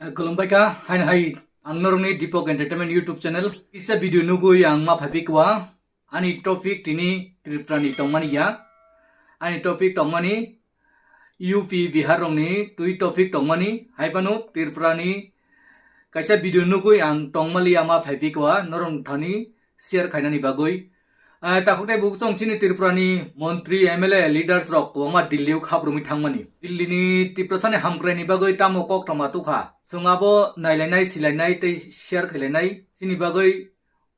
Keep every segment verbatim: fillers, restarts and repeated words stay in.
Eh, khulumbai kha, haino hai ang norokni Deepak Entertainment YouTube channel. Kisa video nugwi ang ma phaiphikwa. Ani topic tini Tripura ni tongmani ya. Ani topic tongmani U P Bihar rokni twi topic tongmani. Hai phano Tripura ni kaisa video nugwi ang tongmali ya ma phaiphikwa. Norok thani share khainani bagwi. Ah, takhuk tei bukhuk chini Tripura ni montri, M L A, leaders rok kwbangma Delhi o khap romwi thangmani. Delhi ni Tiprasa ni hamkrai ni bagwi tamo kok tongma tukha. Chwng abo nailainai, silainai tei share khailainai. Chini bagwi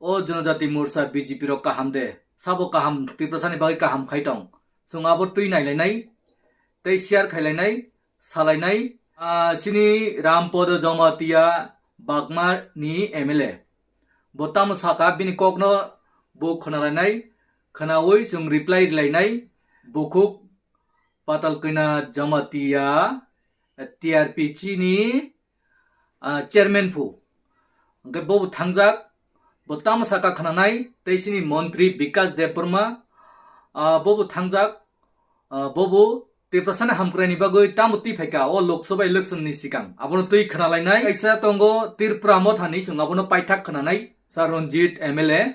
o Janajati Morcha B J P rok kaham de. Sabo kaham, Tiprasa ni bagwi kaham khai tong. Chwng abo twi nailainai tei share khailainai, salainai. Ah, chini Rampodo Jamatia Bagma ni M L A. Bo tamo saka bini kokno bo khwnalainai, khwnawi chwng reply rilainai, bukhuk Patalkwina Jamatia, T R P chini, ah, chairman phu. Hwnkhe bobo thangjak, bo tamo saka khwnanai, tei chini montri Bikash Debbarma, ah, bobo thangjak, ah, bobo Tiprasani hamkraini bagwi tamo twi phaikha o Lok Sabha election ni sikang. Abono twi khwnalainai kaisa tongo Tripura Motha ni, chwng abono paithak khwnanai, Sir Ranjit M L A.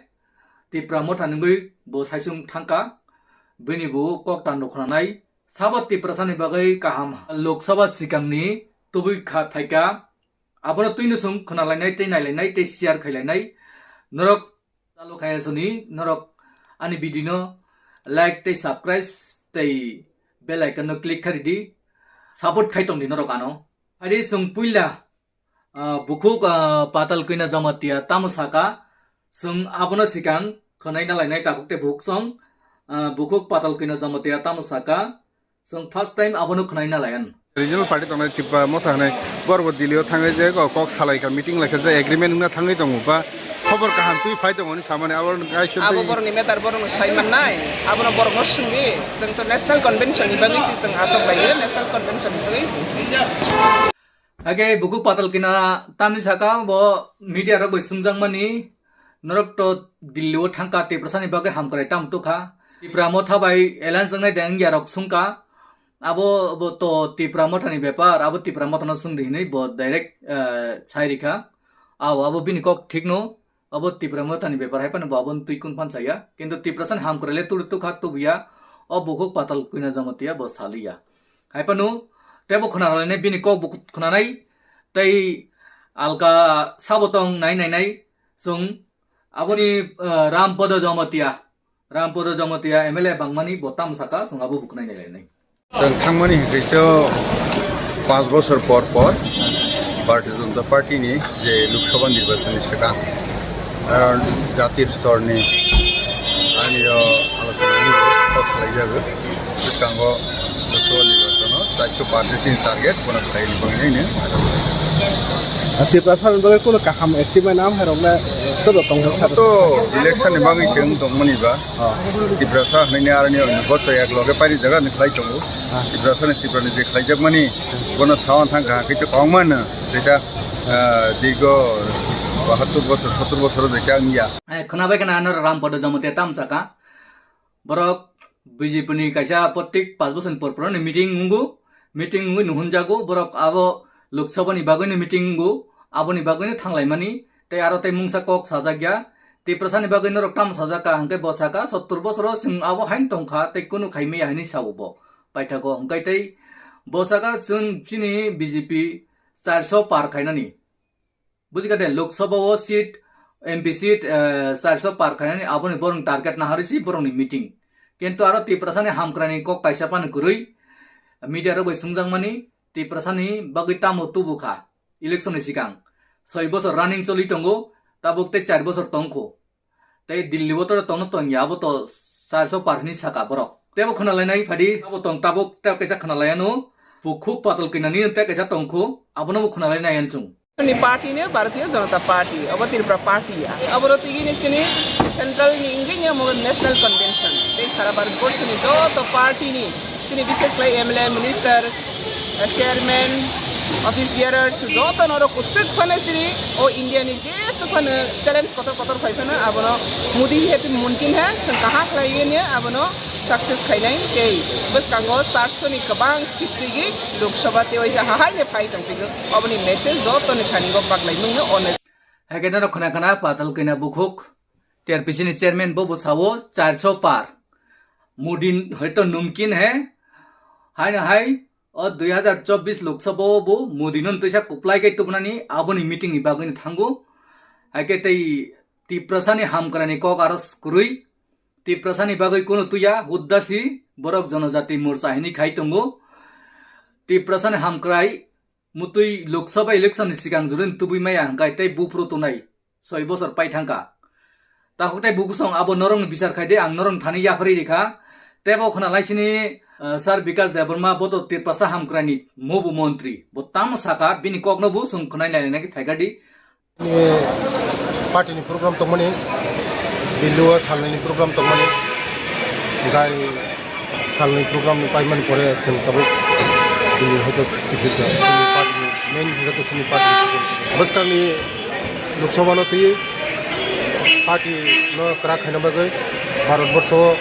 Tripura Motha ni wngwi bo saichung thangkha, bini bo kok tando khwnanai. Sabo Tiprasani bagwi kaham Lok Sabha sikangni tubui kha phaikha. Abono twino chwng khwnalainai tei nailainai tei share khailainai. Norok chalo khaya soni, norok ani video no like tei subscribe tei bell icon no click kharidi. Support khai tongdi norok ano. Ari chwng puila, ah, bukhuk, ah, Patalkwina Jamatia tamo saka, chwng abono sikang khwnai nalainai takhuk tei bukhuk song, ah, bukhuk Patalkwina Jamatia tamo saka, chwng first time abono khwnai nalaian. Regional party tongnai Tipra Motha hwnwi borok bo Delhi o thangwi je kok salai kha, meeting lai kha, je agreement wngna thangwi tongo ba khobor kaham twi phai tongo hwnwi samani abo kaisa Abo twi borokni matter borokno sai mannai, abono borokno swngdi, chwng to national convention ni bagwi se chwng aswk bai national convention ni bagwi chwng. Age bukhuk Patalkwina tamni saka bo media rok bai swngjakmani, norok to Delhi o thangkha Tiprasani bagwi hamkrai tam tukha. Tipra Motha bai alliance wngnai de wngya rok swngkha. Abo bo to Tipra Motha ni bepar, abo Tipra Motha no swngdi hinwi bo direct, eh, sai rikha. Aw, abo bini kok thik no. Abo Tipra Motha ni bepar hai phano bo abono twi kun phan saya. Kintu Tiprasani hamkrai le turu tukha tubuya. O bukhuk Patalkwina Jamatia bo saliya. Hai phano tebo khwnalainai bini kok bo khwnanai tei alka sabo tong nai nai nai chwng aboni, eh, Rampodo Jamatia, Rampodo Jamatia M L A bangmani bo tam saka chwng abo bo khwnai nai lainai. Chwng thangmani hwnkhe to panch bosor por por Bharatiya Janata Party ni je Lok Sabha nirbachon ni swkang, ah, jati stor ni ani o alochona ni kok salai jago. Swkango Lok Sabha nirbachon o chairso party ni target bono khlai ni bagwi ni. Tiprasa ni bagwi kuno kaham achievement am hai rok na to tong sa. To election ni bagwi se wng tongmani ba. Ah. Tiprasa hwnwi ni aroni boto ek loge paini jaga ni khlai tongo. Ah. Tiprasa ni Tripura ni je khlaijakmani bono sawan thang kha kaitor kongma no jeta, ah, dirgo bahattor bosor, sottor bosor jeta wngya. Eh, khwnabai khna ano Rampodo Jamatia tam saka. Borok B J P ni kaisa protek panch bosor ni por por ni meeting wngo, meeting wngwi nuhunjago, borok abo Lok Sabha ni bagwi ni meeting wngo, aboni bagwi no thanglaimani, tei aro tei mungsa kok sajak ya, Tiprasa ni bagwi norok tamo sajak ka hwnkhe bo saka sottor bosoro chwng abo haino tongkha tei kunu khaimaya hinwi sao bo paithago, hwnkhe tei bo saka chwng chini B J P charso par khainani. Bujikha de, Lok Sabha o seat, M P seat, eh, charso par khainani aboni borokni target naharwi si borokni meeting. Kintu aro Tiprasani hamkrani kok kaisa phano kwrwi, media rok bai swngjakmani, Tiprasani bagwi tamo tubu kha election ni sikang. Soi bosor running choli tongo, tabuk tei char bosor tongkho. Tei Delhi o to tongno tongya, abo to charso par hinwi saka borok. Tebo khwnalainai phadi, abo tong tabuk tei kaisa khwnalaiano, bukhuk Patalkwina ni tei kaisa tongkho, abono bo khwnalainai ansung. Ni party ni Bharatiya Janata Party, abo Tripura Party ya. Abo ro tigi ni sini central ni ingi ni amo National Convention. Tei sara Bharat Borsho ni joto party ni sini bishes khlai M L A, minister, eh, chairman, office bearers, joto norok kusuk phano sini o India ni jesuk phano challenge kotor kotor phai phano abono Modi hai tu mumkin hai, chwng kaham khlai ye abono Success khainai tei bwskango charso ni kwbang seat twigwi Lok Sabha tei waisa hahaino phai tongphigwi. Oboni message jotoni thani go paklai mungno one. Hai khe norok khna khna Patal Kanya Bukhuk, T R P C ni chairman bo bo sao charso par. Modi hoito mumkin hai, haino hai o dui hazar chobbish Lok Sabha o bo Modi no twisa kuplai khe tubunani aboni meeting ni bagwi no thango. Hai khe tei Tiprasa ni hamkrai ni kok aro kwrwi. Tiprasa ni bagwi kunu tuya hudda si borok Janajati Morcha hini khai tongo. Tiprasa ni hamkrai mutwi Lok Sabha election ni sikang jurun tubui maya hwnkhe tei buphuru tongnai soi bosor pai thangkha. Takhuk tei bukusong abo norokni bichar khai de, ang norokni thani yapharwi rikha. Tebo khna lai sini, eh, Sir Bikash Debbarma, boto Tiprasa hamkrai ni mubu montri. Bo tamo saka, bini kokno bo chwng khwnai lai nai khe phaikha di. Ni party ni program tongmani, Delhi o salnwi ni program tongmani, gai salnwi program ni paimani pore chwng tabuk Delhi hoito ticket rw chini party ni main hoito chini party ni ticket. Bwskang ni Lok Sabha no twi party no kwrak khaina bagwi Bharat borsho o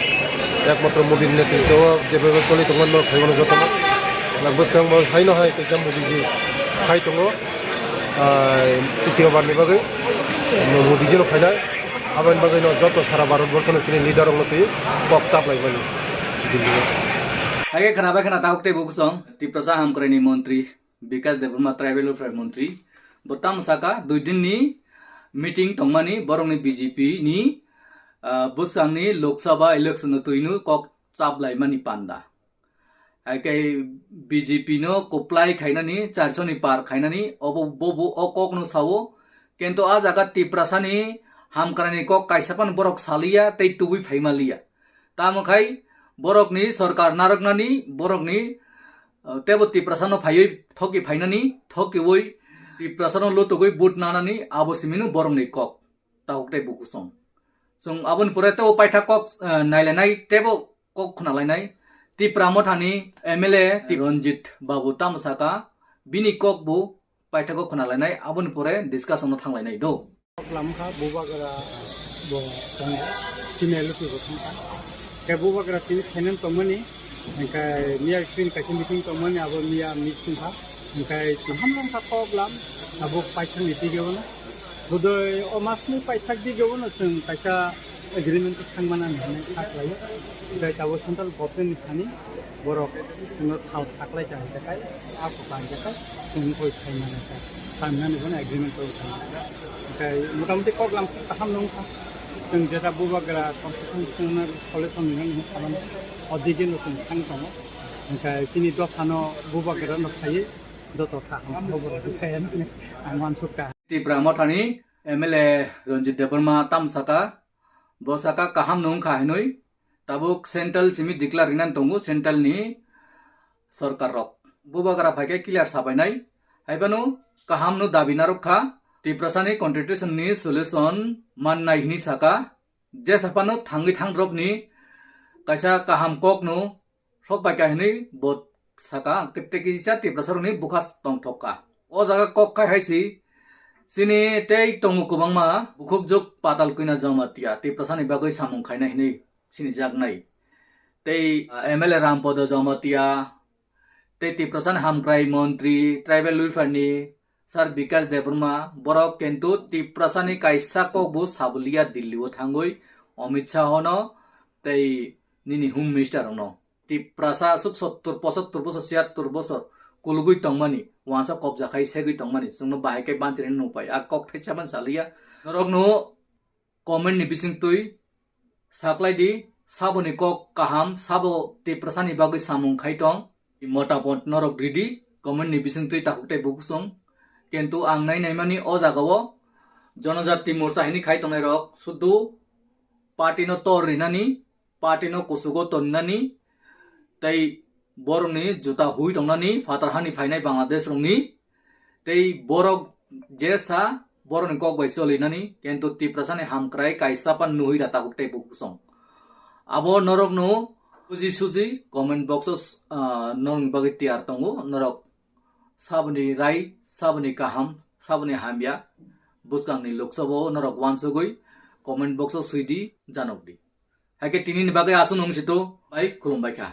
ekmatro Modi ni netritwo o jebabe choli tongmani no saiwano jotono. Na bwskang bo haino hai kaisa Modi ji phai tongo. Ah, titiyo bar ni bagwi Modi ji no phainai, aboni bagwi no joto sara Bharat borsho no chini leader rok no twi kok chap lai mani Delhi o. Hai khe khna bai khna tabuk tei bukusong Tiprasa hamkrai ni montri Bikash Debbarma, tribal welfare montri, bo tamo saka dui din ni meeting tongmani borok ni B J P ni, ah, bwskang ni Lok Sabha election no twi no kok chap lai mani panda. Hai khe B J P no kuplai khainani, charso ni par khainani, obo bobo o kok no sao. Kintu a jaga Tiprasa ni hamkrai ni kok kaisa phano borok saliya tei tubui phaima liya. Tamo khai borok ni sorkar narwknani, borok ni, uh, tebo Tiprasa no phaiwi thoki phainani, thokiwi Tiprasa no lutugwi vote nanani, abo simi no borok ni kok. Tabuk tei bukusong. Chwng aboni pore tebo paithak kok, eh, nailainai, tebo kok khwnalainai. Tipra Motha ni M L A Ranjit Babu tamo saka, bini kok bo paithak kok khwnalainai, aboni pore discussion no thanglainai do. Lamkha Bubagra bo tongo, chini L P bo thangkha. Khe Bubagra tini phainani tongmani, hingkhe miya chini kaisa meeting tongmani, abo miya meeting kha. Hingkhe kaham wngkha kok lam, abo paithakni tigwi bono. Bodoi o masni paithak tigwi bono chwng kaisa agreement thangmana hinwi kha khlaio. Tei tabuk central government ni thani borok chwngno thal saklai cha hwnjakhai, a kok hwnjakhai, chwng koi khai mano kha. Tamo hinwi bono agreement koi khai mano kha. Hingkhe motamuti kok lam kaham no wngkha. Chwng jeta Bubagra constitution solution hinwi samani o dige no chwng thang tongo. Hingkhe chini dophano Bubagra no khaiwi joto kaham khobor rwkha hinwi ang uansukha. Tipra Mothani M L A Ranjit Debbarma tamo saka, bo saka kaham no wngkha hinwi, tabuk central simi declare rinani tongo, central ni sorkar rok. Bubagra phaikhe clear sabainai, haiphano kaham no dabi narwkha, Tiprasa ni constitution ni solution mannai hinwi saka, jesa phano thangwi thangdrop ni kaisa kaham kok no sok bai kha hinwi bo saka, tei kisa Tiprasa rokni bwkha tongthok kha. O jaga kok khai hai si, chini tei tongo kwbangma bukhukjwk Patal Kanya Jamatia, Tiprasa ni bagwi samung khainai hinwi sinijaknai. Tei, ah, M L A Rampada Jamatia, tei Tiprasa ni hamkrai montri, tribal welfare ni Sir Bikash Debbarma, borok kintu Tiprasa ni kaisa kok bo sabulia Delhi o thangwi Amit Shah no tei nini Home Minister rokno. Tiprasa aswk sottor, pochattor bosor, chiyattor bosor kulugwi tongmani, wansa kobja khai segwi tongmani, chwngno bahai khe banchirani nukphai. A kok thaisa phano saliya. Norokno comment ni bisingtwi saklai di, saboni kok kaham, sabo Tiprasa ni bagwi samung khai tong. Motamot norok ridi, comment ni bisingtwi takhuk tei bukusong. Kintu ang nai naimani o jagao Janajati Morcha hini khai tongnai rok sudu party no tor rinani, party no kuchugo tonnani, tei borokni juta hui tongnani, phatar hani phainai Bangladesh rokni, tei borok jesa borokni kok bai cholinani, kintu Tiprasa ni hamkrai kaisa pan nuhui ra takhuk tei bukusong. Abo norokno buji suji comment box o, ah, norokni bagwi tiyar tongo, norok saboni rai, saboni kaham, saboni hamya, bwskangni Lok Sabha o norok uansugwi comment box o swidi, janokdi. Hai khe tini ni bagwi aswk nung situ bai khulumbai kha.